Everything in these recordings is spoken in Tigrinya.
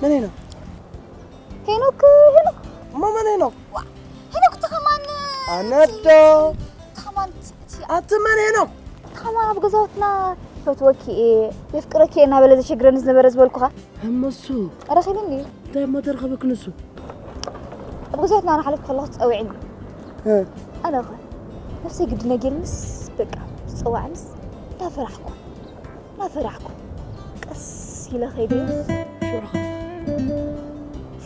መን ሄኖክ? ሄኖክ ሄኖክ እሞ መን ሄኖክ? ሄኖክ ተኸማን ኣነዶ ተኸማን ኣቲ መን ሄኖክ? ተኸማን ኣብ ገዛውትና ፈትወኪ እየ የፍቅረኪ እየ እናበለ ዘሸግረኒ ዝነበረ ዝበልኩኻ እመሱ ረኺብኒ እዩ እንታይ እሞ ተረኸበክ ንሱ? ኣብ ገዛውትና እናሓለፍኩ ከለኹ ጸዊዕኒ ኣነ ኸ ነፍሰይ ግዲ ነጊርንስ በቃ ዝጸዋዕንስ እናፈራሕኩ እናፈራሕኩ ቀስ ኢለ ኸይደ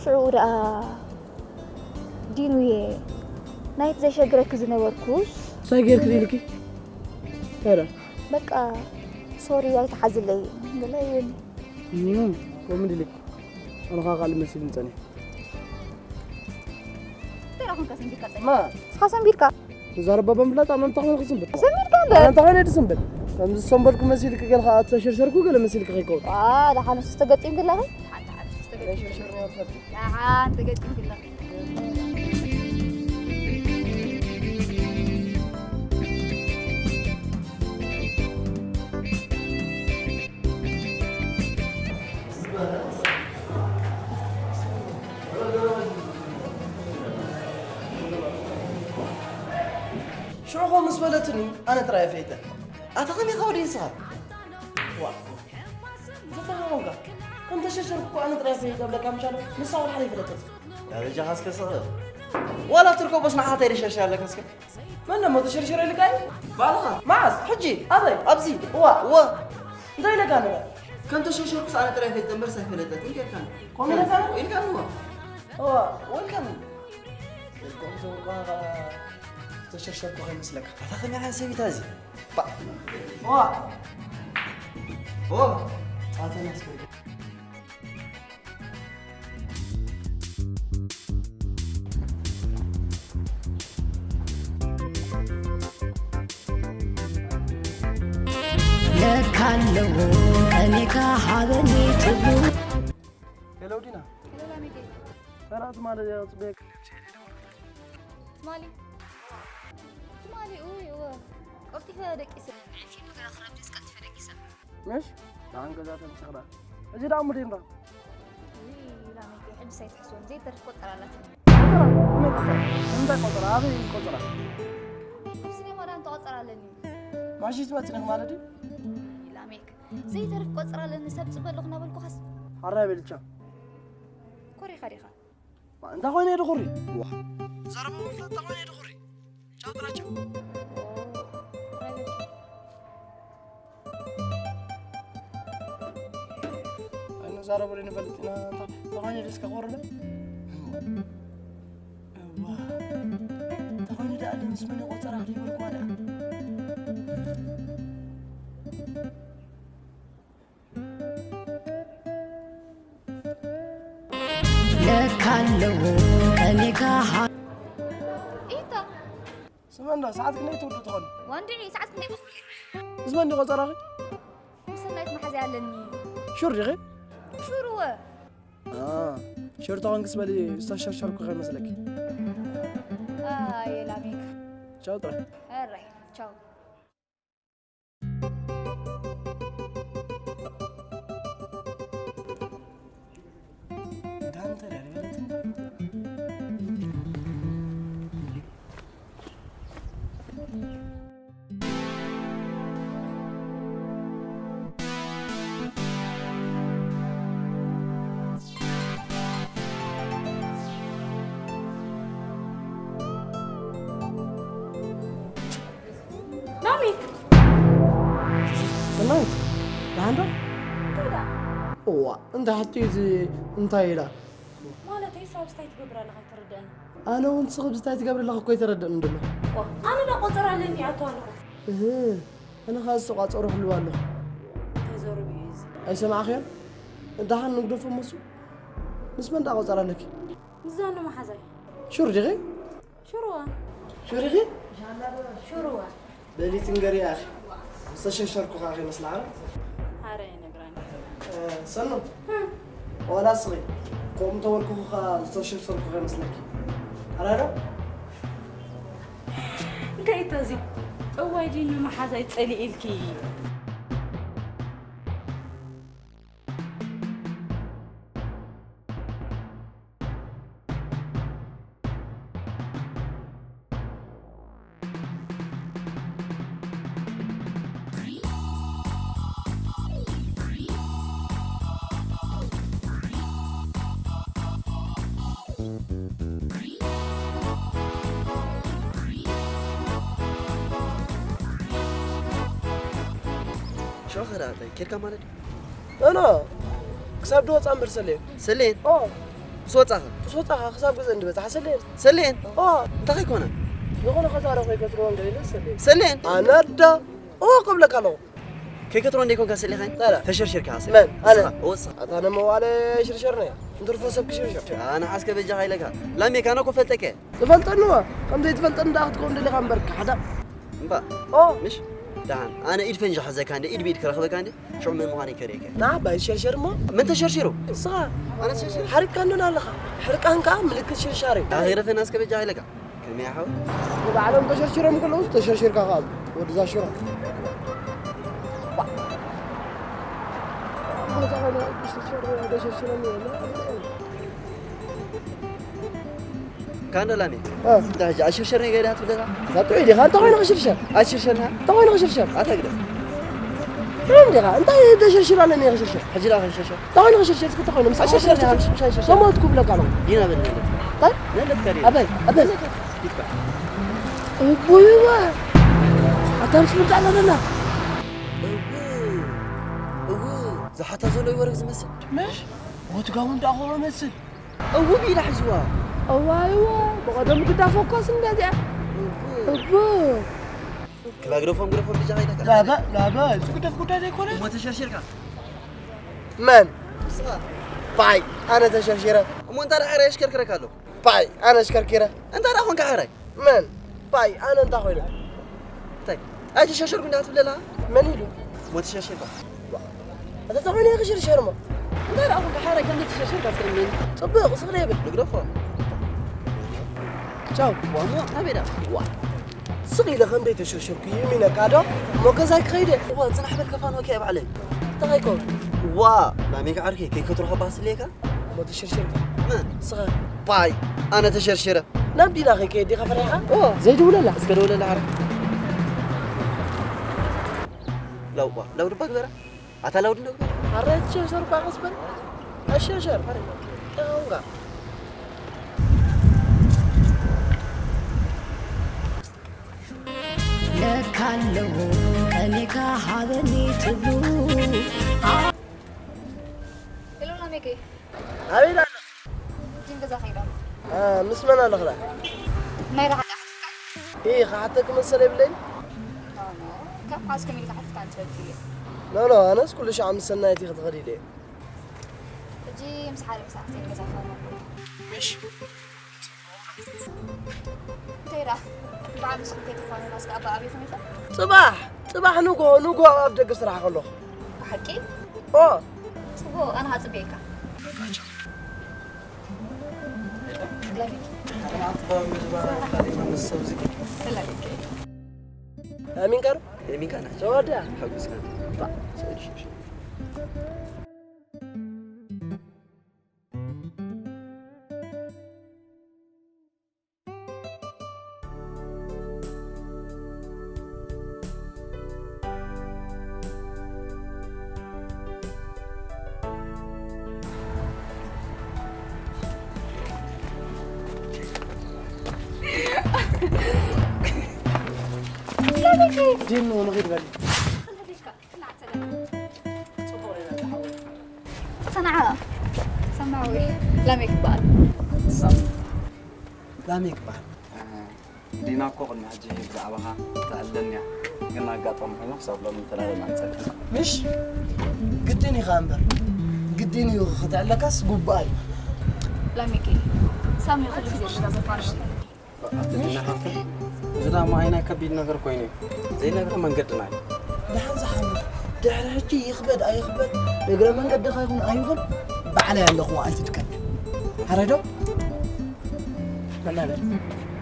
ሽዑ ደኣ ዲኑየ ናይቲ ዘሸግረኪ ዝነበርኩስ ሳይ ጌርክ ኢልኪ? ኧረ በቃ ሶሪ ኣይትሓዝለይ ገለ ይብል ከምኡ ኢልኪ ኣነ ኸዓ ካልእ መሲሉኒ ጸኒሑ ተራኹም ከስንቢካ ጸኒሑ ማ ንስኻ ሰንቢድካ ትዛረብ ባባ ምፍላጥ ኣነ እንታይ ኮይነ ክስንብድ ሰንቢድካ ኣነ እምበር እንታይ ኮይነ ድስንብድ ከምዚ ዝሰንበድኩ መሲልኪ ገልካ ኣተሸርሸርኩ ገለ መሲልኪ ከይከውን ዋ ደሓን ንሱ ተገጢምክላ ደሓን ተገጢምክላ ሽዑ ከምኡ ምስ በለትኒ ኣነ ጥራይ ፈይጠ ኣታ ከመይ ኢኻ ወዲ ንስኻ ዋ ዘተኸኸውካ ከም ተሸሸርኩ ኣነ ጥራይ ፈይጠ ብለካ ምሻለ ንሳ ወላ ሓደ ይፈለጠት ያበጃኻ እስከ ስቕ ዋላ ትርከቦስ ንዓኻ እንታይ ደሸርሽ ኣለካ እስከ መን ደሞ ተሸርሽረ ኢልካ እዩ ባልኻ መዓስ ሕጂ ኣበይ ኣብዚ እዋ እዋ እንታይ ኢለካ ነበር ከም ተሸርሸርኩስ ኣነ ጥራይ ፈይጠ እምበር ሳይፈለጠት እንታይ ኢልካ ከምኡ ኢለካ ኢልካ ንዋ እዋ ወልካም ኢልኩም ዘውቃ ዝተሸርሸርኩ ከይመስለካ ኣታ ከመይ ዓይነት ሰቢታ እዚ ዋ ዋ ጻተና ስበ ለካ ኣለዎ ቀኔካ ሃበኒ ትብሉ ሄሎ ዲና ሄሎ ላሜቴ ፈራት ማለት ያው ጽቤክ ትማሊ ትማሊ ኡይ እወ ቀልጢፈ ደቂሰ ፊልም ገለ ክረብ ድስ ቀልጢፈ ደቂሰ مش تعال كذا تمسخرة أجي دعم مدينة ላሜቴ ሕጂ ሳይትሕስዎም ዘይተርፍ ቆጠር ኣላትኒ እንታይ ቆጠራ ኣበይ ቆጠራ ኣብ ሲኔማ ዳ እንተቆጠር ኣለኒ ማሽሽ ትመፅነክ ማለት እዩ ላሜክ ዘይተርፍ ቆጠር ኣለኒ ሰብ ፅበ ኣለኹ እናበልኩኻስ ሓራይ በልቻ ኮሪኻ ዲኻ እንታይ ኮይነ ድኹሪ ዋ ዘረባ ምፍላጥ እንታይ ኮይነ ድኹሪ ቻው ጥራቸው ኣይንዛረበሉ ንፈልጥ ኢና ተኾይነ ደስ ከቆርበ ተኾይነ ደኣ ምስ መን ቆፀራ ክሊበልኩ ኣላ ለካ ኣለዎ ቀኔካ ኢታ ስመንዶ ሰዓት ክንደይ ትውዱ ትኾኑ ዋንድዒ ሰዓት ክንደይ በኹል ዝመንዲ ቆፀራኺ ምሰናይት መሓዚ ኣለኒ ሹር ዲኺ ሹርወ ሽር ተኾንክስ በሊ ዝተሸርሸርኩ ከይመስለኪ ኣየ ላሜክ ቻው ጥራይ ኣራይ ቻው ሎሚት እናይት ደሓንዶ እንታይ ደኣ እዋ እንታይ ሓቲ እዚ እንታይ ኢላ ማለተይ ሳብስታይ ትገብር ኣለኻ ኣይተረድአኒ ኣነ እውን ስኽብ ዝታይ ትገብር ኣለኹ እኮ ኣይተረድእን እንደሎ ዋ ኣነ ዳ ቆፀር ኣለኒ ኣቶ ኣለኹ እህ ኣነ ኸዓ ዝተቋፀሩ ክልዋ ኣለኹ እንታይ ዘረብ እዩ እዚ ኣይሰማዕኽዮን ደሓን ንግደፎ መሱ ምስ መን ዳ ቆፀር ኣለኪ ምዛኑ መሓዛይ ሹር ዲኺ ሽሩዋ ሹር ኢኺ ሽሩዋ በሊ ትንገሪ ኣኺ ዝተሸርሸርኩ ኸዓ ከይመስልዓ ኣረ ኣይነግራን ሰኑ ዋላ ስኺ ከምኡ ተበልኩኹ ኸዓ ዝተሸርሸርኩ ከይመስለኪ ኣራዶ እንታይ እታ እዚ እዋይ ዲኑ መሓዛይ ፀሊእ ኢልኪ ዶ ኸዳ እንታይ ኬድካ ማለት? ኣነ ክሳብ ድወፃ እምበር ሰሌን። ሰሌን? ኦ። ምስ ወፃኻ? ምስ ወፃኻ ክሳብ ገዛ እንድበፃሕ ሰሌን። ሰሌን? ኦ። እንታይ ከይኮነ? ዝኾነ ከዛረብ ከይፈትርዎ እንደ ኢለ ሰሌን። ሰሌን? ኣነ ኣዳ ኦ ክብለካ ኣለኹ። ከይከትሮ እንደ ይኮንካ ሰሌኻን? ታዲያ? ተሸርሽርካ ሰሌን። መን? ኣነ? ንስኻ? ወሳ። ኣታ ነመዋለ ሽርሸርነ። እንትርፎ ሰብ ክሽርሸር። ኣነ ሓስከ በጃኻ ኢለካ። ላሜካ ኣነ እኮ ፈልጠከ። ትፈልጠኒ እዋ። ከም ዘይትፈልጠኒ ደኣ ክትከውን ደሊኻ እምበር ካሕዳ። እምባ። ኦ። ምሽ? ደሓን። ኣነ ኢድ ፈንጂ ሓዘካ እንደ ኢድ ብኢድ ክረኽበካ እንደ ሽዑ መን ምዃነይ ከርእየካ። ንዓባይ ሸርሸር እሞ። መን ተሸርሺሩ? ንስኻ። ኣነ ተሸርሺሩ? ሓሪቅካ እንዶ ኣለኻ። ሕርቃን ከኣ ምልክት ሽርሻር እዩ። ኣኺረፈና እስከ በጃኻ ኢለካ። ከመይ ሓው? ባዕሎም ተሸርሺሮም ከለዉ ተሸርሺርካ ከኣ ወድዛ ሽሮ። ካንዶ ላሜ። እ። እንታይ ሕጂ ኣሽርሸር ነገር ኢኻ ትብለና? ጥዑይ ዲኻ? እንታይ ኮይኑ ክሽርሸር? ኣሽርሸርና? እንታይ ኮይኑ ክሽርሸር? ኣታ ግደ። ጥዑይ ዲኻ? እንታይ ተሸርሽር ኣለኒ ክሽርሸር? ሕጂ ዳ ክሽርሸር? እንታይ ኮይኑ ክሽርሸር? እስኪ እንታይ ኮይኑ? ምስ ኣሽርሸር ኣሽርሸር ዲኻ? ክሽርሸር? ከሞት ክብለካ ኣለኹ። ዲና በል ነለት። እንታይ? ነለት ከዲ። ኣበይ? ኣበይ? ይትካ። እቡይዋ። ኣታ ምስ ምንታይ ኣለና? እቡ። እቡ። ዝሓታ ዘሎ ይወርግ ዝመስል። ምሽ? ወትጋውን ዳኸሮ መስል። እውብ ኢላ ሒዝዋ። እዋይ፣ እዋ፣ ብቐደም ግዳ ፎካስ እንዳ እዚኣ። እቡ። ክላ ግደፎም፣ ግደፎም፣ ብጃኻ ኢለካ። ላበ፣ ላበ፣ እዚ ግደፍ ጉዳይ ዘይኮነ። እሞ ተሸርሽርካ። መን? ንስኻ። ባይ፣ ኣነ ተሸርሽረ። እሞ እንታይ ደኣ ሓራይ የሽከርክረካ ኣሎ? ባይ፣ ኣነ ኣሽከርኪረ። እንታይ ደኣ ኾንካ ሓራይ? መን? ባይ፣ ኣነ እንታይ ኮይነ? እንታይ? ኣይተሸርሸርኩ እንዳትብለላ? መን ኢሉ? እሞ ተሸርሽርካ። ኣታ ተኾይነ ክሽርሸር እሞ። እንታይ ደኣ ኹንካ ሓራይ ከም ዘይተሸርሸርካ እስከ እመን። ጽቡቕ፣ ስቕ ደይብል። ንግደፎ። ቻው። ዋ፣ እሞ ናበይ ደኣ? ዋ። ስቕ ኢለ ከም ዘይተሸርሸርኩ ይእሚነካ ዶ? እሞ ገዛይ ክኸይደ። እዋ፣ ጽናሕ በል ከፋንወካ እየ ባዕለይ። እንታይ ከይከውን? ዋ፣ ላሜካ ዓርከይ፣ ከይከትሮኻ ባስልየካ? እሞ ተሸርሸርካ? መን? ንስኻ? ባይ፣ ኣነ ተሸርሽረ። ናብ ዲና ከይከየድ ዲኻ ፈሪሕኻ? እዎ። ዘይድውለላ? እስከ ደውለላ ሓረ። ላው፣ ዋ፣ ላው ድባ ግበራ። ኣታ ላው ድባ ግበራ። ኣረ፣ ተሸርሸር እባ ቀስ በል። ኣሸርሸር። ተኸውንካ። ለካ ኣለዎ ቀኒካ ሃበኒ ትብሉ። ሄሎ ላሜከይ። ኣበይ ደኣ ኣለኺ? ጂም ገዛ ከይደ ኣለኹ። እ፣ ምስ መን ኣለኺ ደኣ? ናይ ደሓን ደኣ ሓቲትካ? ኢ፣ ክሓተኪ መሰል የብለይን። ኖ፣ ኖ፣ ካብ መዓስ ከመይ ኢልካ ሓቲትካ ትፈልጥ እየ? ኖ፣ ኖ፣ ኣነስ ኩሉ ሻዕ ምስ ሰናይት ኢኺ ትኸዲ ኢለ እየ። ሕጂ ምስ ሓደ ምስ ኣኽቴን ገዛ ፋራ ኣለኹ። ምሽ? እንታይ ደኣ? በዓል ንስኹም ከይትፋነው ናስካ ኣባ ኣቤት ኔታ? ጽባሕ፣ ጽባሕ ንግሆ፣ ንግሆ ኣብ ደገ ስራሕ ከለኹ። ብሓቂ? ኦ። ጽቡቕ፣ ኣነ ክጽበየካ። ኣሚንካ ዶ? ኣሚንካ ና። ተወዳ። ሓጉስካ። ባ። ዲኑ ንኺድ በል። ጽናዓ ሰማዊ ላሜክ ይበሃል። ላሜክ ይበሃል። ዲና እኮ ቅድሚ ሕጂ ብዛዕባኻ ትዕልለኒ እያ፣ ግን ኣጋጣሚ ኮይኑ ክሳብ ሎሚ ተላለና ንጸንሕ። ምሽ? ግድን ኢኻ እምበር፣ ግድን እዩ ክትዕለካስ ግቡኣ እዩ። ላሜክ፣ ሳሚ ኩሉ ግዜ ሽታ ዘፋርሽ እዩ። ኣቲ ዲና ሓፍተይ፣ እዚ ደኣ ምዓይና ከቢድ ነገር ኮይኑ እዩ። ዘይነግረ መንገድና እዩ። ደሓን ዝሓሉ፣ ድሕሪ ሕጂ ይኽበድ ኣይኽበድ፣ እግረ መንገድኻ ይኹን ኣይኹን፣ ባዕለይ ኣለኹ፣ ኣይትትከል። ሓረዶ? መናበል።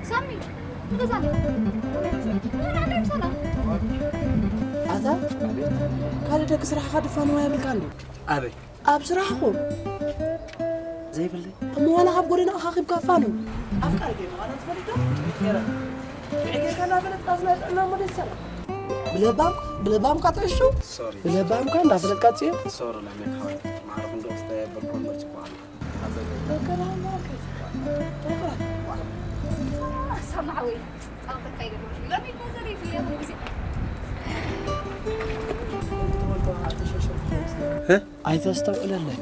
ሳሚ፣ ንገዛና። መናበል ሰላም። ኣታ፣ ካልእ ደቂ ስራሕኻ ድፋንዋ የብልካ እንዲ? ኣበይ? ኣብ ስራሕኹም ዘይብለይ። እሞ ዋላ ካብ ጎደና ኣኻኺብካ ፋኑ። ኣፍቃሪ ከይ ምዃና ትፈልጥ ዶ? ጥዑይ ገይረ። ጥዑይ ጌርካ እናፈለጥካ ዝናይ ጥዕና እሞ ደስ ይበል። ብለባምካ፣ ብለባምካ ትዕሹ። ሶሪ። ብለባምካ እንዳፈለጥካ ትፅዮ። ሶሪ፣ ናይ መካወል። ማዕረ ክንዶ ክስተየበልኩም ምርጭ በዓል። መከራ፣ መከራ። መከራ። ሰማዕወይ። ጸቕጠካ ይደሎ። ሎሚ እኮ ዘሪፍ እየ፣ ኩሉ ግዜ። ኣይተስተውዕለለይ።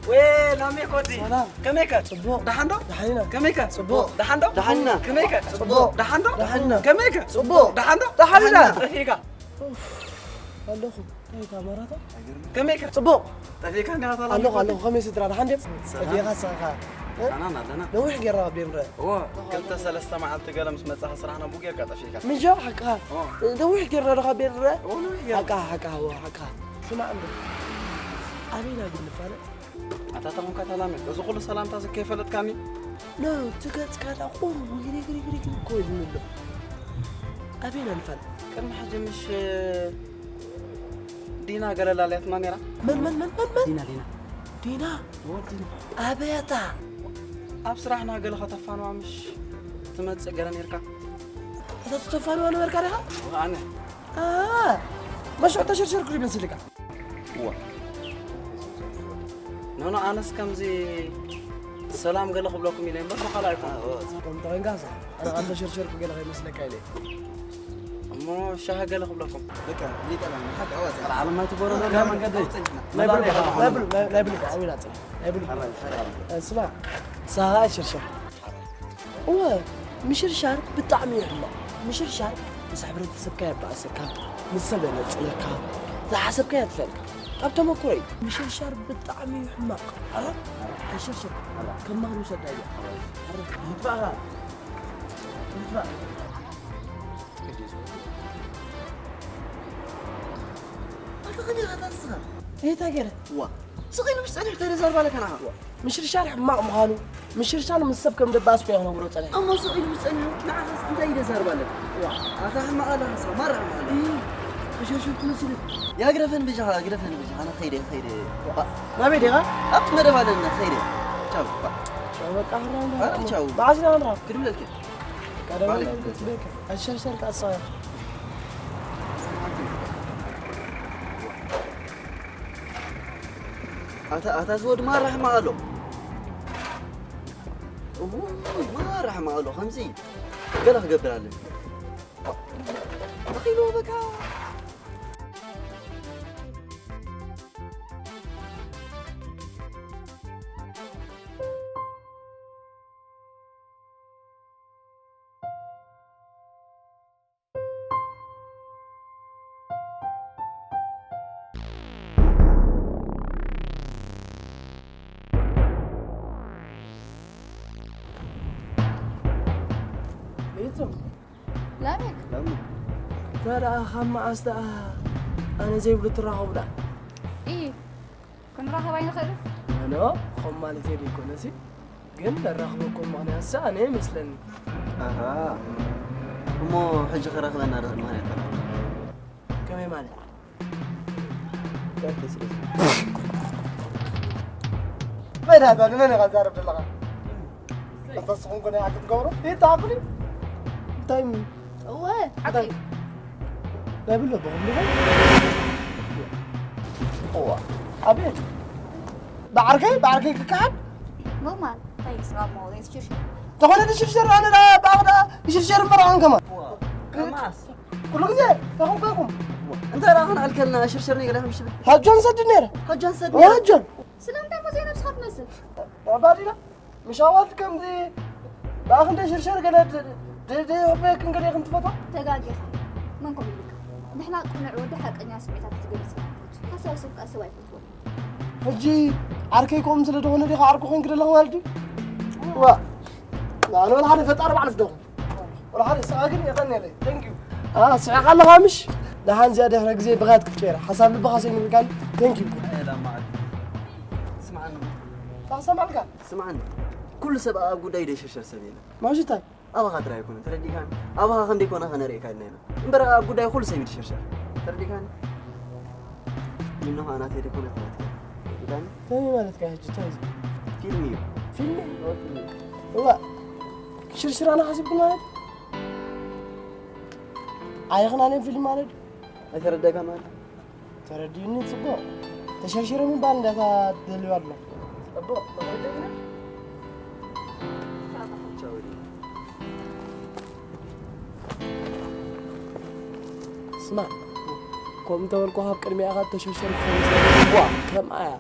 ወይ ላሜ ኮዲ። ሰላም። ከመይከ? ጽቡቕ። ደሓን ዶ? ደሓን ኢና። ከመይከ? ጽቡቕ። ደሓን ዶ? ደሓን ኢና። ከመይከ? ጽቡቕ። ደሓን ዶ? ደሓን ኢና። ከመይከ? ጽቡቕ። ደሓን ዶ? ደሓን ኢና። ደሓን ኢና። ጠፊእካ? ኡፍ፣ ኣለኹ። እንታይ እታ መራታ? ከመይከ? ጽቡቕ። ጠፊእካ እንዲኻ ታላ ኣለኹ፣ ኮዲ? ኣለኹ። ከመይ ስድራ? ደሓን ድዮም? ሰላም። ጠፊእካ ንስኻ? እ? ደሓና ኣለና። ነዊሕ ጌርና ኣብ ደንረ። እዎ፣ ክልተ ሰለስተ መዓልቲ ገለ ምስ መጻኻ ስራሕና ቡ ጌርካ ጠፊእካ። ምንጃ ሓቅኻ። እዎ። ነዊሕ ጌርና ዶ ካብ ደንረ? እዎ፣ ነዊሕ ጌርና። ሓቅኻ፣ ሓቅኻ፣ እዎ፣ ሓቅኻ። ስማዕ እንዶ። ኣበይና ግን ንፋለጥ? ኣታ ተኾንካ ተላመድ። እዚ ኩሉ ሰላምታ እዚ ከይፈለጥካኒ? ኖ፣ እቲ ገጽካ ደኣ ቁሩብ ሪግ፣ ሪግ፣ ሪግ፣ ሪግ እኮ ኢሉኒ ኣሎ። ኣበይና ንፋለጥ? ቅድሚ ሕጂ ምሽ ዲና ገለ ላልያትና ነይራ? መን፣ መን፣ መን፣ መን፣ መን? ዲና፣ ዲና። ዲና? እወ፣ ዲና። ኣበይ ኣታ? ኣብ ስራሕና ገለ ከተፋንዋ ምሽ ትመጽእ ገለ ነይርካ? ኣታ ትተፋንዋ ነበርካ ዲኻ? እወ፣ ኣነ። ኣ፣ መሸ ተሸርሸርኩ ይመስልካ? እዋ። ኖኖ፣ ኣነስ ከምዚ ሰላም ገለ ክብለኩም ኢለ እምበር፣ ብኻልእ ኣይኮንኩን። ኣዎ። ከምቲ ኮይንካ፣ ኣነ ከም ተሸርሸርኩ ገለ ከይመስለካ ኢለ። እሞ ሻሂ ገለ ክብለኩም። በቃ፣ ሊቀና፣ ሓቂ ኣዋጽእ። ጸረ ዓለም ኣይትበሮ፣ ዘሎ መንገደይ። ናይ ብሉይ፣ ናይ ብሉይ፣ ናይ፣ ናይ ብሉይ፣ ዓዊና ጽን። ናይ ብሉይ። ሓራይ፣ ሓራይ። እ፣ ስማ፣ ሳኻ ኣይትሸርሸር። እወ፣ ምሽርሻር ብጣዕሚ እዩ ሕማቕ። ምሽርሻር ምስ ሕብረተሰብካ የባእሰካ፣ ምስ ሰብ የነጽለካ፣ ዝሓሰብካዮ የጥፍአልካ። ካብ ተመኩሮ እዩ። ምሽርሻር ብጣዕሚ እዩ ሕማቕ። ኣረ፣ ኣይሸርሸር። ከም ማር ውሰዳ እዩ። ኣረ፣ ይጥፋእኻ። ይጥፋእ። ኣታ ከመይ ኢኻ ንስኻ? እንታይ ገይረ? ዋ፣ ስቕ ኢሉ ምስ ጸኒሑ እንታይ ደዛርባ ኣለካ ንዓኻ? ምሽርሻር ሕማቕ ምዃኑ፣ ምሽርሻር ምስ ሰብ ከም ደባእስኩ እየ ክነግሮ ጸኒሐ። እሞ ስቕ ኢሉ ምስ ጸኒሑ ንዓኻስ እንታይ እዩ ደዛርባ ኣለካ? ዋ። ኣታ ሕማቕ ኣለኻስ፣ ማራ ሕማቕ ኣለኻ። እይ፣ ተሸርሸርኩ መሲሉ። ያ ግረፈን በጃኻ፣ ግረፈን በጃኻ፣ ኣነ ኸይደ፣ ኸይደ። ዋ። ናበይ ዲኻ? ኣብቲ መደብ ኣለና፣ ኸይደ። ቻው፣ ባ። ቻው፣ በቃ፣ ኽንራኸብ ኧረ፣ ቻው። መዓስ ኢና ክንራኸብ? ክድውለልኪ። ቀደም ባሌ። ኣይሸርሸርካ ኣሳያ። ኣታ፣ ኣታ እዚ ወዲ ማራ ሕማቕ ኣሎ። እውይ፣ ማራ ሕማቕ ኣሎ። ከምዚ ገለ ክገብር ኣለኒ። ተኺሉ በቃ። ቤቱ ላሜክ። ላሜክ። ተራ ካብ መዓስ ደኣ ኣነ ዘይብሉ ትራኸቡ ደኣ? ኢ፣ ክንራኸብ ኣይንኽእልን? ኖ፣ ኖ፣ ኸም ማለት እየ ዘይኮነሲ፣ ግን ነራኽበኩም ምኽንያት ሰ ኣነ ይመስለኒ። ኣሃ። እሞ ሕጂ ክረኽበና ዶ ምኽንያት ኣሎ? ከመይ ማለት? መድሃታ ንመን ኢኻ ትዛረብ ዘለኻ? ኣታ ንስኹም ኮነ ሓቂ ትገብሩ? ይተኣኽሉ? እንታይ ም-? እወ፣ ሓቂ። ናይ ብሎ በኹም ዲኹም? እዋ፣ ኣቤት። ብዓርከይ፣ ብዓርከይ ክከሓድ? ኖርማል፣ እንታይ እዩ ስራብ መወገ ትሽርሽር? ተኾነ ትሽርሸር፣ ኣነ ዳ፣ ብኣኽ ዳ፣ ይሽርሸር እምበር ኣን ከማን። እዋ፣ ከማስ? ኩሉ ግዜ ተኸምከኩም። እንታይ ደኣ ክንኣልከልና ሽርሽር ነይ ገለ ከም ሽብል? ሓጆን ሰድን ነይረ። ሓጆን ሰድን ነይረ? ሓጆን። ስለምንታይ እሞ ዘይነብስኻ ትመስል? ኣባዲና፣ ምሽ ኣዋልድ ከምዚ ብኣኽ እንደ ሽርሸር ገለ ድ-፣ ድ-፣ ድ-፣ ሕበክን ገለ ኢኽን ትፈትዋ? ተጋጊኻ። መን ኮም ኢልካ? ንሕና ቅኑዕ ወዲ ሓቀኛ ስምዒታት ዝገልጽ ኢና ንፈቱ። ሓሳዊ ሰብ ከኣ ሰብ ኣይፈትዎን። ሕጂ ዓርከይ ከምኡ ስለ ዝኾነ ዲኻ ዓርኩ ኮንክ ዘለኹ ማለት ድዩ? ዋ ኣነ ወላ ሓደ ፈጣሪ ባዕሉ ፍደኹም። ወላ ሓደ ስኻ ግን የቐንየለይ። Thank you። ስዕኻ ኣለኻ ምሽ? ደሓን እዚኣ ድሕረ ግዜ ብኻት ክትቀይራ ሓሳብ ልብኻ ሰይንልካኒ። Thank you። ስምዓኒ ታሰማልካ ስምዓኒ ኩሉ ሰብ ኣብ ጉዳይ ደሸሸር ሰብ የለን። ማሽታይ ኣባኻ ጥራይ ኣይኮነ ተረዲኻኒ። ኣባኻ ከም ደይኮነ ከነርእየካ ኢልና ኢና እምበር ኣብ ጉዳይ ኩሉ ሰብ ይድሸርሸር። ተረዲኻኒ። ምነኻ ናተይ ደይኮነት ናትካ። ተረዲኻኒ። ከመይ ማለትካ ሕጂ እንታይ እዩ? ፊልም እዩ። ፊልም ኦ፣ ፊልም እዩ። እዋ ሽርሽራና ሓሲብኩ ማለት ኣይኽናለን ፊልም ማለት ኣይተረዳእካ ማለት ተረዲኡኒ ጽቡቕ ተሸርሽረ ምባል እንዳታ ደልዩ ኣሎ ጽቡቕ መረዳእና ቻው። ስማ ከምኡ እንተበልኩ ካብ ቅድሚኣ ኢኻ ተሸርሸር ክኸውን ከም ኣያ